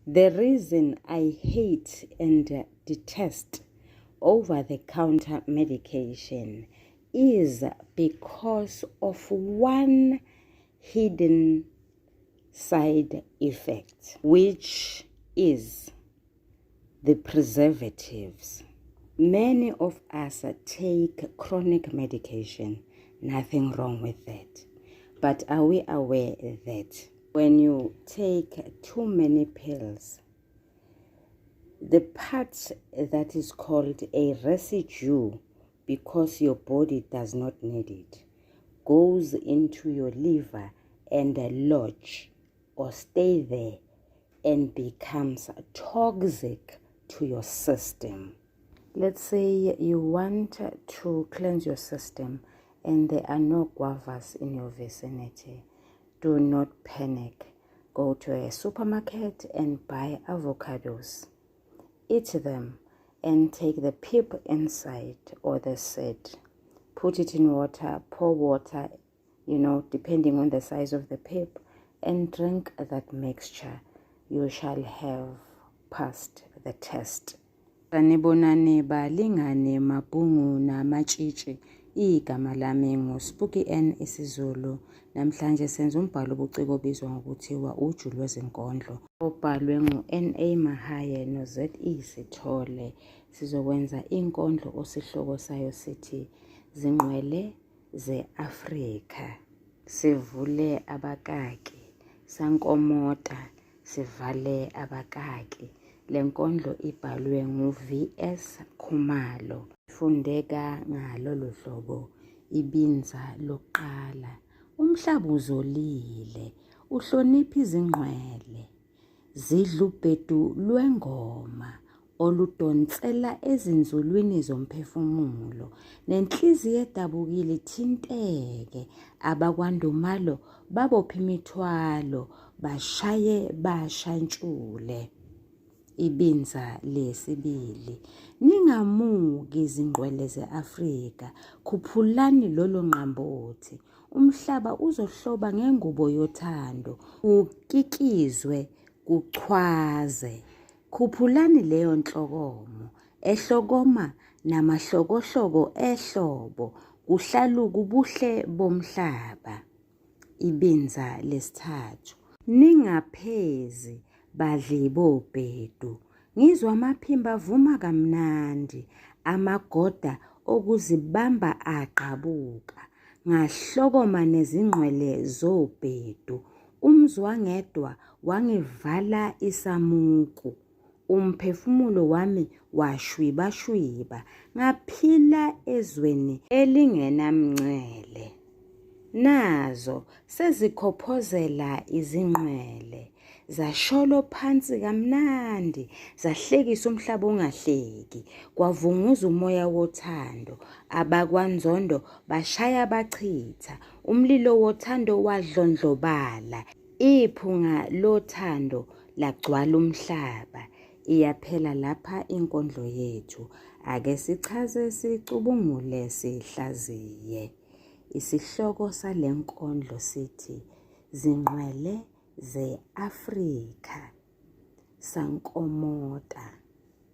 The reason I hate and detest over-the-counter medication is because of one hidden side effect, which is the preservatives. Many of us take chronic medication, nothing wrong with that. But are we aware that when you take too many pills, the part that is called a residue, because your body does not need it, goes into your liver and lodge or stay there and becomes toxic to your system. Let's say you want to cleanse your system and there are no guavas in your vicinity. Do not panic. Go to a supermarket and buy avocados. Eat them and take the pip inside or the seed. Put it in water, pour water, depending on the size of the pip, and drink that mixture. You shall have passed the test. Sanibonani balingane mabhungu namatshitshi. Igama lami nguSpooky N isiZulu. Namhlanje senza umbhalo obuciko obizwa ngokuthiwa Uju Lwezinkondlo, obhalwe ngu-N.A. Mahaye no-Z.E. Sithole. Sizokwenza inkondlo osihloko sayo sithi Zingqwele ze-Afrika. Sivule abakaki, sankomota, sivale abakaki. Le nkondlo ibhalwe ngu-V.S. Khumalo. Ifundeka ngalolu hlobo ibinza lokuqala. Umhlaba uzolile, uhlonipha izingqwele, zidla ubhedu lwengoma oludonsela ezinzulwini zomphefumulo, nenhliziyo edabukile ithinteke, abakwaNdumalo babophe imithwalo, bashaye bashantshule. Ibinza lesibili. Ningamuki zingqwele ze-Afrika, khuphulani lolo ngqambothi. Umhlaba uzohloba ngengubo yothando, kukikizwe kuchwaze. Khuphulani leyo nhlokomo, ehlokoma namahlokohloko ehlobo, kuhlaluke ubuhle bomhlaba. Ibinza lesithathu. Ningaphezi badli bobhedu, ngizwa amaphimbo avuma kamnandi, amagoda okuzibamba agqabuka, ngahlokoma nezingqwele zobhedu, umzwangedwa wangivala isamuku, umphefumulo wami washwibashwiba, ngaphila ezweni elingenamngcele. Nazo sezikhophozela izingqwele, zasholo phansi kamnandi, zahlekisa umhlaba ungahleki, kwavunguza umoya wothando, abakwanzondo bashaya bachitha, umlilo wothando wadlondlobala, iphunga lothando lagcwala umhlaba. Iyaphela lapha inkondlo yethu. Ake sichaze sicubungule sihlaziye. Isihloko sale nkondlo sithi Zingqwele ze-Afrika. Sankomota.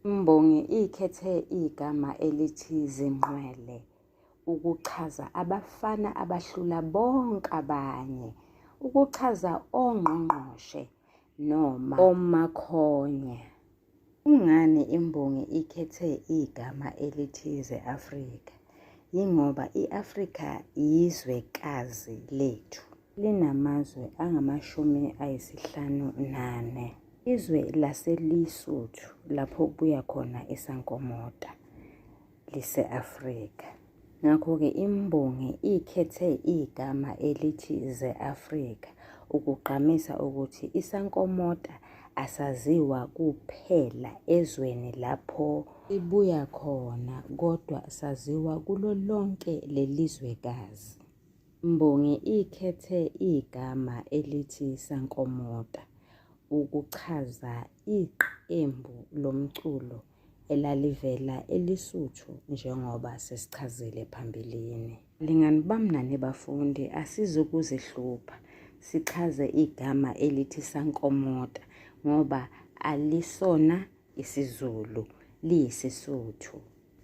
Imbongi ikhethe igama elithi zingqwele ukuchaza abafana abahlula bonke abanye, ukuchaza ongqongqoshe noma omakhonya. Kungani imbongi ikhethe igama elithi ze-Afrika? Yingoba i-Afrika yizwekazi lethu. Linamazwe angama-54. Izwe laseLesotho lapho kubuya khona isankomota lise-Afrika. Ngakho-ke imbongi ikhethe igama elithi ze-Afrika ukugqamisa ukuthi isankomota asaziwa kuphela ezweni lapho sibuya khona kodwa saziwa kulo lonke leli zwekazi. Imbongi ikhethe igama elithi sankomota ukuchaza iqembu lomculo elalivela eLesotho njengoba sesichazile phambilini. Balingani bami nani bafundi, asizukuzihlupha sichaze igama elithi sankomota ngoba alisona isiZulu, liyisiSuthu.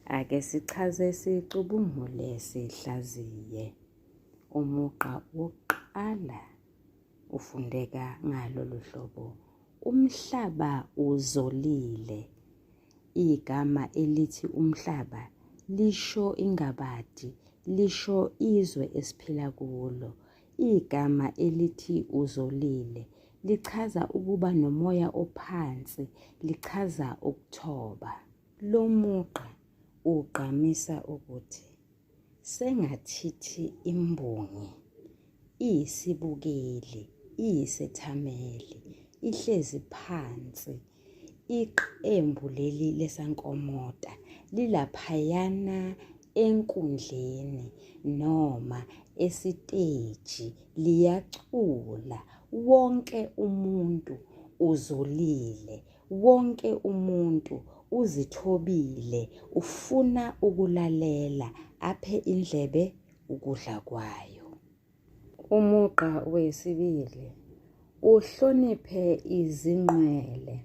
Ake sichaze sicubungule sihlaziye. Umugqa wokuqala ufundeka ngalolu hlobo. Umhlaba uzolile. Igama elithi umhlaba lisho ingabadi, lisho izwe esiphila kulo. Igama elithi uzolile lichaza ukuba nomoya ophansi, lichaza ukuthoba. Lo mugqa ugqamisa ukuthi Sengathithi imbongi iyisibukeli, iyisethameli, ihlezi phansi. Iqembu leli leSankomota lilaphayana enkundleni noma esiteji liyacula. Wonke umuntu uzolile, Wonke umuntu uzithobile ufuna ukulalela aphe indlebe ukudla kwayo. Umugqa wesibili, uhloniphe izingqwele.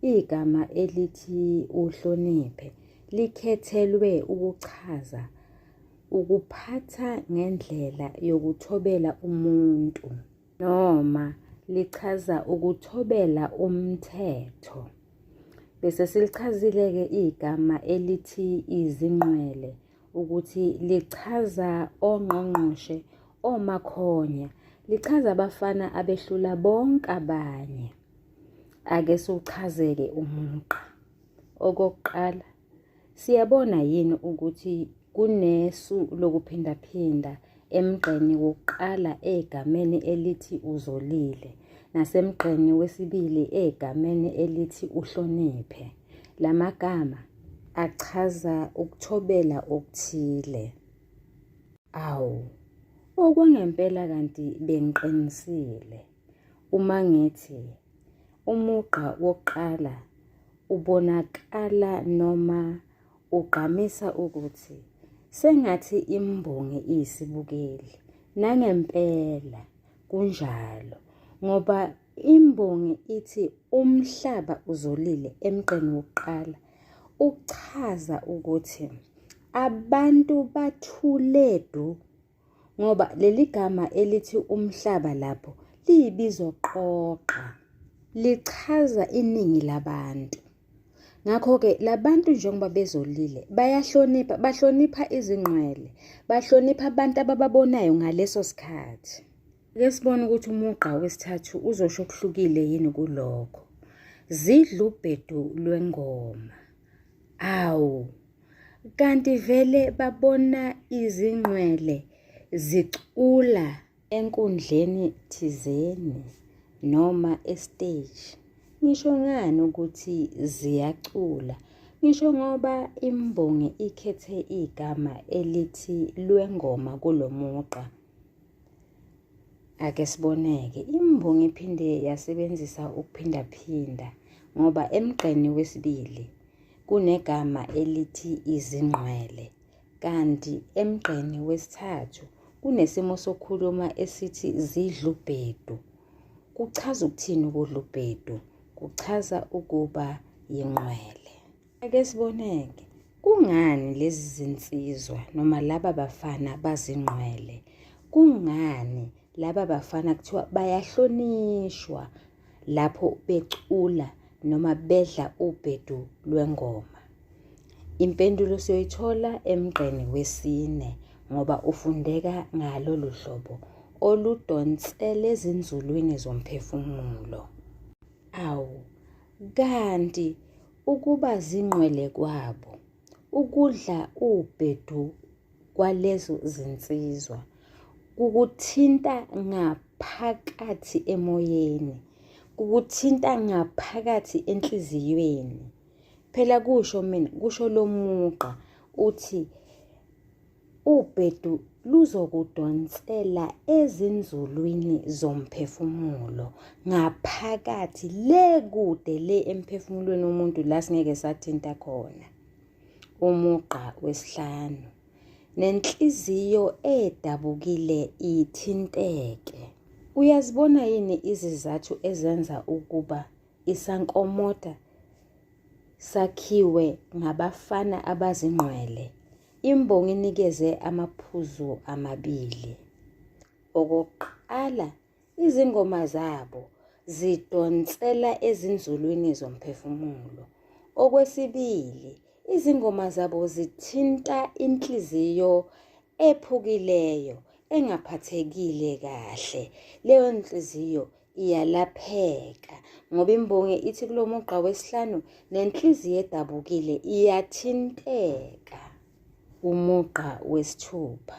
Igama elithi uhloniphe likhethelwe ukuchaza ukuphatha ngendlela yokuthobela umuntu. Noma lichaza ukuthobela umthetho. Bese silichazile-ke igama elithi izingqwele ukuthi lichaza ongqongqoshe, omakhonya, lichaza abafana abehlula bonke abanye. Ake siwuchazeke umugqa. Okokuqala, Siyabona yini ukuthi kunesu lokuphindaphinda emgqeni wokuqala egameni elithi uzolile nasemgqeni wesibili egameni elithi uhloniphe? La magama achaza ukuthobela okuthile. Awu, okwangempela kanti bengiqinisile uma ngithi umugqa wokuqala ubonakala noma ugqamisa ukuthi sengathi imbongi iyisibukeli. Nangempela kunjalo ngoba imbongi ithi umhlaba uzolile emgqeni wokuqala uchaza ukuthi abantu bathule du ngoba leli gama elithi umhlaba lapho liyibizo qoqa lichaza iningi labantu. Ngakho-ke labantu njengoba bezolile bayahlonipha, bahlonipha izingqwele, bahlonipha abantu abababonayo ngaleso sikhathi. Ake sibone ukuthi umugqa wesithathu uzosho okuhlukile yini kulokho. Zidla ubhedu lwengoma. Awu, Kanti vele babona izingqwele zicula enkundleni thizeni noma esiteji. Ngisho ngani ukuthi ziyacula? Ngisho ngoba imbongi ikhethe igama elithi lwengoma kulo mugqa. Ake siboneke, imbongi iphinde yasebenzisa ukuphindaphinda ngoba emgqeni wesibili kunegama elithi izingqwele kanti emgqeni wesithathu kunesimo sokukhuluma esithi zidlubhedu. Kuchaza ukuthini ukudla ubhedu? Kuchaza ukuba yingqwele. Ake siboneke, kungani lezi zinsizwa noma laba bafana bazingqwele? Kungani laba bafana kuthiwa bayahlonishwa lapho becula noma bedla ubhedu lwengoma? Impendulo siyoyithola emgqeni wesine ngoba ufundeka ngalolu hlobo oludonsela ezinzulwini zomphefumulo. Awu, kanti ukuba zingqwele kwabo, ukudla ubhedu kwalezo zinsizwa kukuthinta ngaphakathi emoyeni, kukuthinta ngaphakathi enhliziyweni. Phela kusho mina, kusho lo mugqa uthi Ubhedu luzokudonsela ezinzulwini zomphefumulo ngaphakathi le kude le emphefumulweni womuntu la singeke sathinta khona. Umugqa wesihlanu. Nenhliziyo edabukile ithinteke. Uyazibona yini izizathu ezenza ukuba iSankomota sakhiwe ngabafana abazingqwele, imbongi inikeze amaphuzu amabili. Okokuqala, izingoma zabo zidonsela ezinzulwini zomphefumulo. Okwesibili, izingoma zabo zithinta inhliziyo ephukileyo, engaphathekile kahle. Leyo nhliziyo iyalapheka ngoba imbongi ithi kulo mugqa wesihlanu nenhliziyo edabukile iyathinteka. Umugqa wesithupha,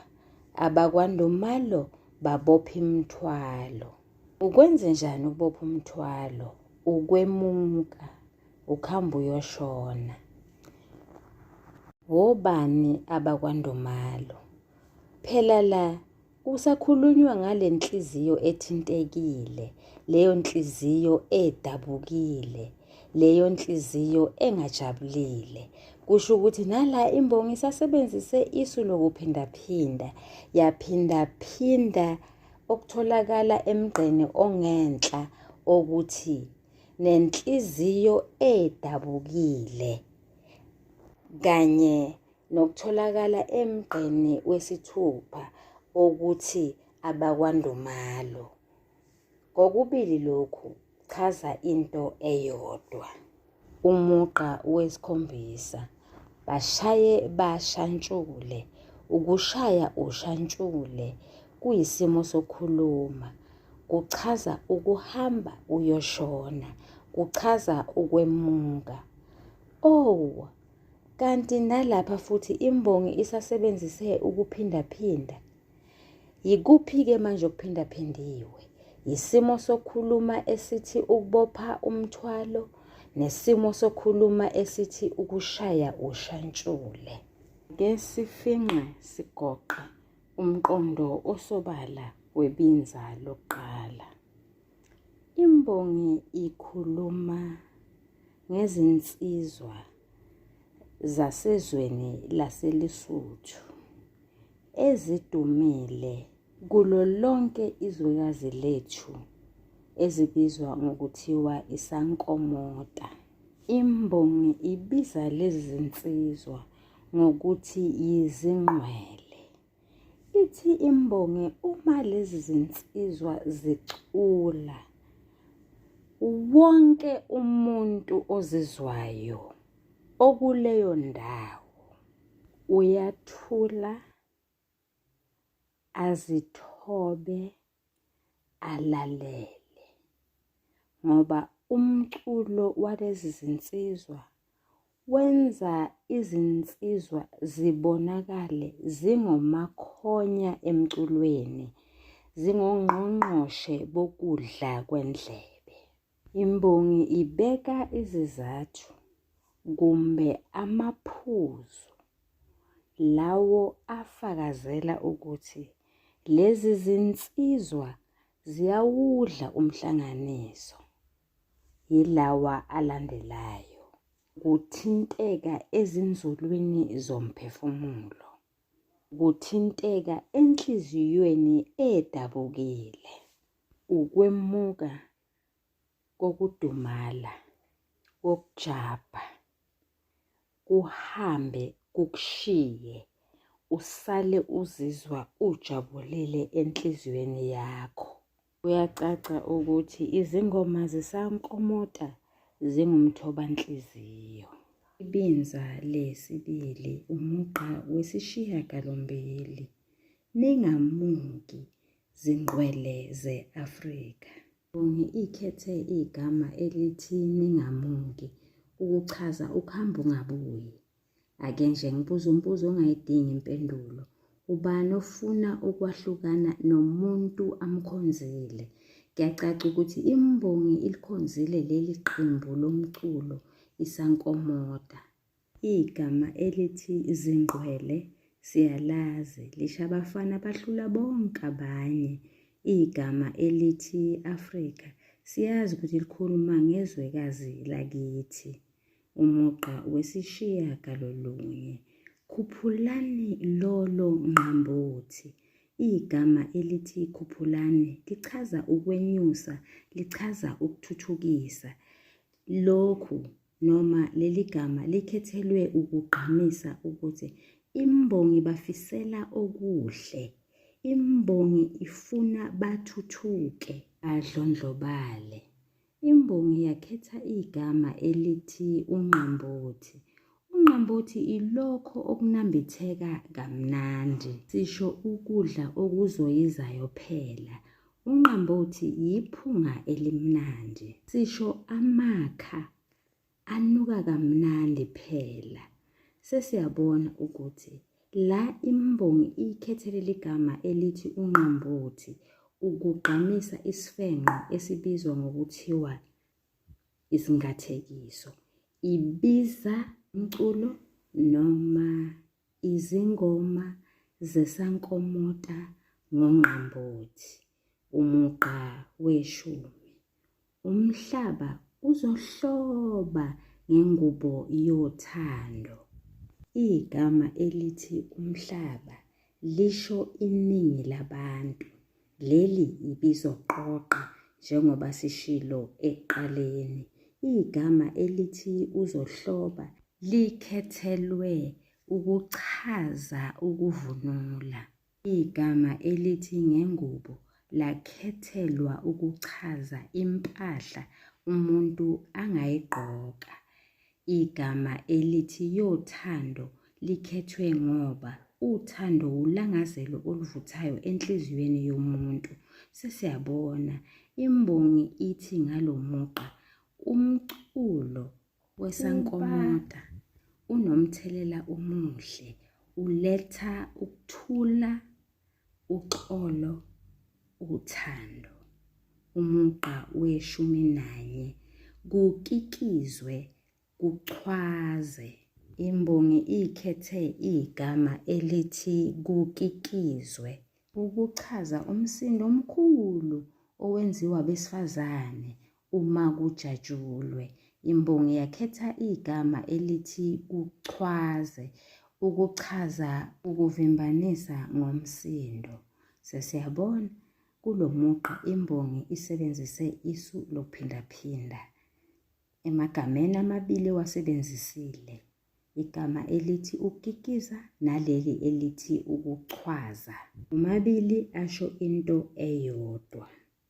abakwaNdumalo babopha imithwalo. Ukwenzenjani ukubopha umthwalo? Ukwemuka, ukuhamba uyoshona. Obani abakwaNdumalo? Phela la kusakhulunywa ngale nhliziyo ethintekile, leyo nhliziyo edabukile, leyo nhliziyo engajabulile. Kusho ukuthi nala imbongi isasebenzise isu lokuphindaphinda, yaphindaphinda okutholakala emgqeni ongenhla okuthi nenhliziyo edabukile kanye nokutholakala emgqeni wesithupha okuthi abakwaNdumalo. Kokubili lokhu chaza into eyodwa. Umugqa wesikhombisa, bashaye bashantshule. Ukushaya ushantshule kuyisimo sokukhuluma, kuchaza ukuhamba uyoshona, kuchaza ukwemuka. Oh, kanti nalapha futhi imbongi isasebenzise ukuphindaphinda. Yikuphi-ke manje okuphindaphindiwe? Yisimo sokukhuluma esithi ukubopha umthwalo nesimo sokukhuluma esithi ukushaya ushantshule. Ke sifinqe sigoqe umqondo osobala webinza lokuqala. Imbongi ikhuluma ngezinsizwa zasezweni laseLesotho ezidumile kulo lonke izwekazi lethu ezibizwa ngokuthiwa isankomota. Imbongi ibiza lezi zinsizwa ngokuthi yizingqwele. Ithi imbongi uma lezi zinsizwa zicula wonke umuntu ozizwayo okuleyo ndawo uyathula azithobe alalele ngoba umculo walezi zinsizwa wenza izinsizwa zibonakale zingomakhonya emculweni, zingongqongqoshe bokudla kwendlebe. Imbongi ibeka izizathu kumbe amaphuzu lawo afakazela ukuthi lezi zinsizwa ziyawudla umhlanganiso. Yilawa alandelayo. Kuthinteka ezinzulwini zomphefumulo. Kuthinteka enhliziyweni edabukile. Ukwemuka kokudumala, kokujabha, kuhambe kukushiye usale uzizwa ujabulile enhliziyweni yakho. Kuyacaca ukuthi izingoma zesankomota zingumthobanhliziyo. Ibinza lesibili umugqa wesishiyagalombili. Ningamuki zingqwele ze-Afrika. Imbongi ikhethe igama elithi ningamuki ukuchaza ukuhamba ungabuyi. Ake nje ngibuze umbuzo ongayidingi impendulo. Ubani ofuna ukwahlukana nomuntu amkhonzile? Kuyacaca ukuthi imbongi ilikhonzile leli qembu lomculo iSankomota. Igama elithi zingqwele siyalazi, lisho abafana abahlula bonke abanye. Igama elithi Afrika siyazi ukuthi likhuluma ngezwekazi lakithi. Umugqa wesishiyagalolunye, Khuphulani lolo ngqambothi. Igama elithi khuphulani lichaza ukwenyusa, lichaza ukuthuthukisa. Lokhu noma leli gama likhethelwe ukugqamisa ukuthi imbongi ibafisela okuhle, imbongi ifuna bathuthuke, badlondlobale. Imbongi yakhetha igama elithi unqambothi. Unqambothi ilokho okunambitheka kamnandi. Sisho ukudla okuzoyizayo phela. Unqambothi yiphunga elimnandi. Sisho amakha anuka kamnandi phela. Sesiyabona ukuthi la imbongi ikhethe leli gama elithi unqambothi ukugqamisa isifenqo esibizwa ngokuthiwa isingathekiso. Ibiza umculo noma izingoma zesankomota ngongqambothi. Umugqa weshumi. Umhlaba uzohloba ngengubo yothando. Igama elithi umhlaba lisho iningi labantu. Leli ibizoqoqa njengoba sishilo ekuqaleni. Igama elithi uzohloba likhethelwe ukuchaza ukuvunula. Igama elithi ngengubo lakhethelwa ukuchaza impahla umuntu angayigqoka. Igama elithi yothando likhethwe ngoba uthando wulangazelo oluvuthayo enhliziyweni yomuntu. Sesiyabona, imbongi ithi ngalo mugqa umculo wesankomota unomthelela omuhle, uletha ukuthula, uxolo, uthando. Umugqa weshumi nanye kukikizwe kuchwaze. Imbongi ikhethe igama elithi kukikizwe ukuchaza umsindo omkhulu owenziwa abesifazane uma kujatshulwe. Imbongi yakhetha igama elithi kuchwaze ukuchaza ukuvimbanisa ngomsindo. Sesiyabona kulo mugqa imbongi isebenzise isu lokuphindaphinda. Emagameni amabili ewasebenzisile, igama elithi ukukikiza naleli elithi ukuchwaza. Omabili asho into eyodwa.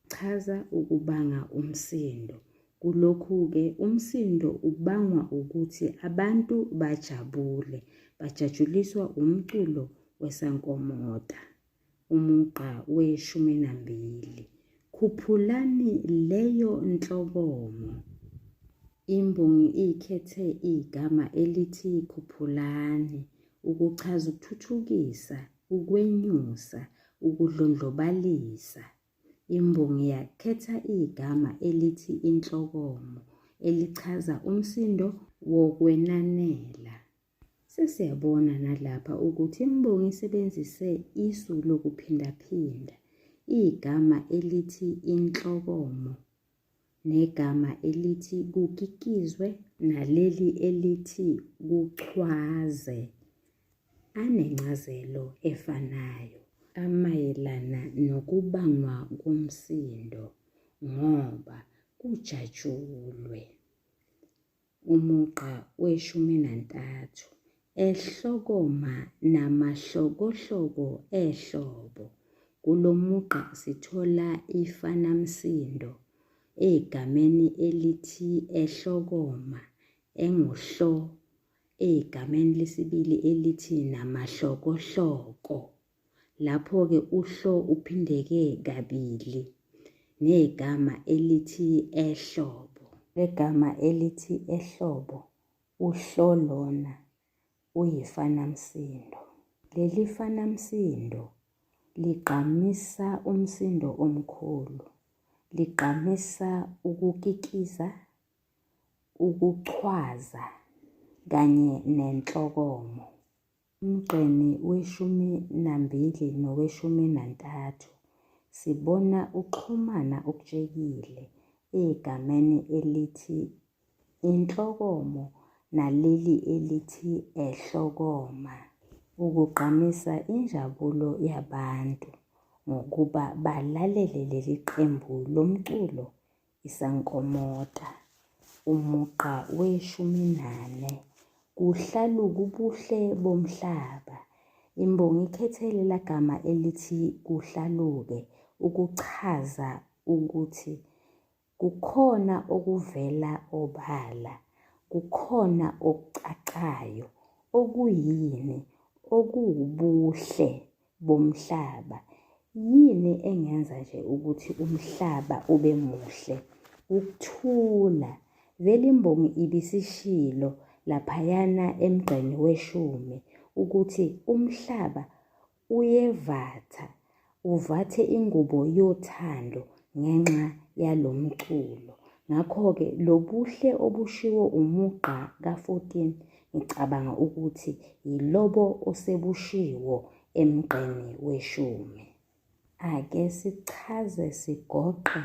Chaza ukubanga umsindo. Kulokhu-ke umsindo ubangwa ukuthi abantu bajabule, bajatshuliswa umculo wesankomota. Umugqa weshumi nambili. Khuphulani leyo nhlokomo. Imbongi ikhethe igama elithi khuphulani ukuchaza ukuthuthukisa, ukwenyusa, ukudlondlobalisa. Imbongi yakhetha igama elithi inhlokomo elichaza umsindo wokwenanela. Sesiyabona nalapha ukuthi imbongi isebenzise isu lokuphindaphinda igama elithi inhlokomo negama elithi kukikizwe naleli elithi kuchwaze anencazelo efanayo amayelana nokubangwa komsindo ngoba kujatshulwe. Umugqa weshumi nantathu, ehlokoma namahlokohloko ehlobo. Kulo mugqa sithola ifanamsindo egameni elithi ehlokoma, enguhlo, egameni lesibili elithi namahlokohloko. Lapho-ke uhlo uphindeke kabili negama elithi ehlobo. Legama elithi ehlobo, uhlo lona uyifanamsindo. Leli fanamsindo ligqamisa umsindo omkhulu, ligqamisa ukukikiza, ukuchwaza kanye nenhlokomo. Emgqeni weshumi nambili noweshumi nantathu sibona ukuxhumana okutshekile egameni elithi inhlokomo naleli elithi ehlokoma ukugqamisa injabulo yabantu ngokuba balalele leli qembu lomculo isankomota. Umugqa weshumi nane, kuhlaluka ubuhle bomhlaba. Imbongi ikhethe lela gama elithi kuhlaluke ukuchaza ukuthi kukhona okuvela obala, kukhona okucacayo, okuyini, okuwubuhle bomhlaba. Yini engenza nje ukuthi umhlaba ube muhle? Ukuthula. Vele imbongi ibisishilo laphayana emgqeni weshumi ukuthi umhlaba uyevatha, uvathe ingubo yothando ngenxa yalo mculo. Ngakho-ke lo buhle obushiwo umugqa ka-14 ngicabanga ukuthi yilobo osebushiwo emgqeni weshumi. Ake sichaze sigoqe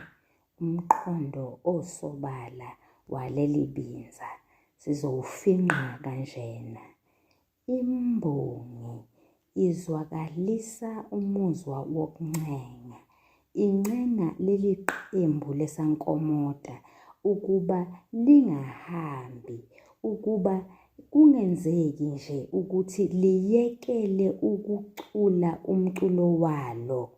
umqondo osobala waleli binza. Sizowufingqa kanjena. Imbongi izwakalisa umuzwa wokuncenga. Incenga leli qembu leSankomota ukuba lingahambi, ukuba kungenzeki nje ukuthi liyekele ukucula umculo walo.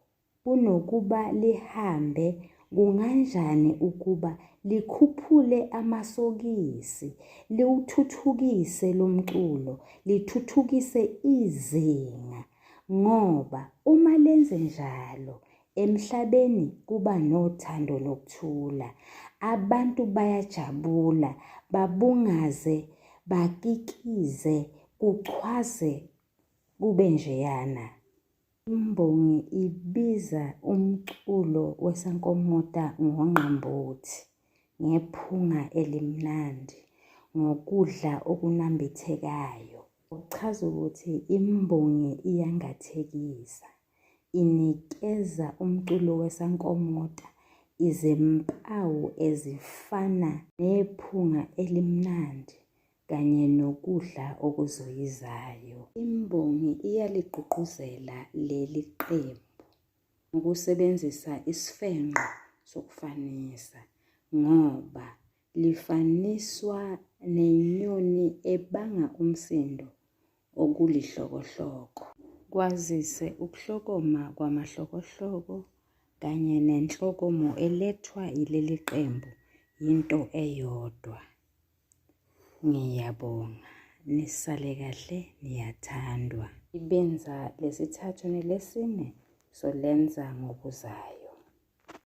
Kunokuba lihambe, kunganjani ukuba likhuphule amasokisi, liwuthuthukise lo mculo, lithuthukise izinga? Ngoba uma lenze njalo, emhlabeni kuba nothando nokuthula. Abantu bayajabula, babungaze, bakikize, kuchwaze kube njeyana. Imbongi ibiza umculo wesankomota ngongqambothi, ngephunga elimnandi, ngokudla okunambithekayo. Kuchaza ukuthi imbongi iyangathekisa, inikeza umculo wesankomota izimpawu ezifana nephunga elimnandi, kanye nokudla okuzoyizayo. Imbongi iyaligqugquzela leli qembu ngokusebenzisa isifengqo sokufanisa ngoba lifaniswa nenyoni ebanga umsindo okulihlokohloko. Kwazise ukuhlokoma kwamahlokohloko kanye nenhlokomo elethwa yileli qembu yinto eyodwa. Ngiyabonga. Nisale kahle niyathandwa. Ibinza lesithathu nelesine solenza ngokuzayo.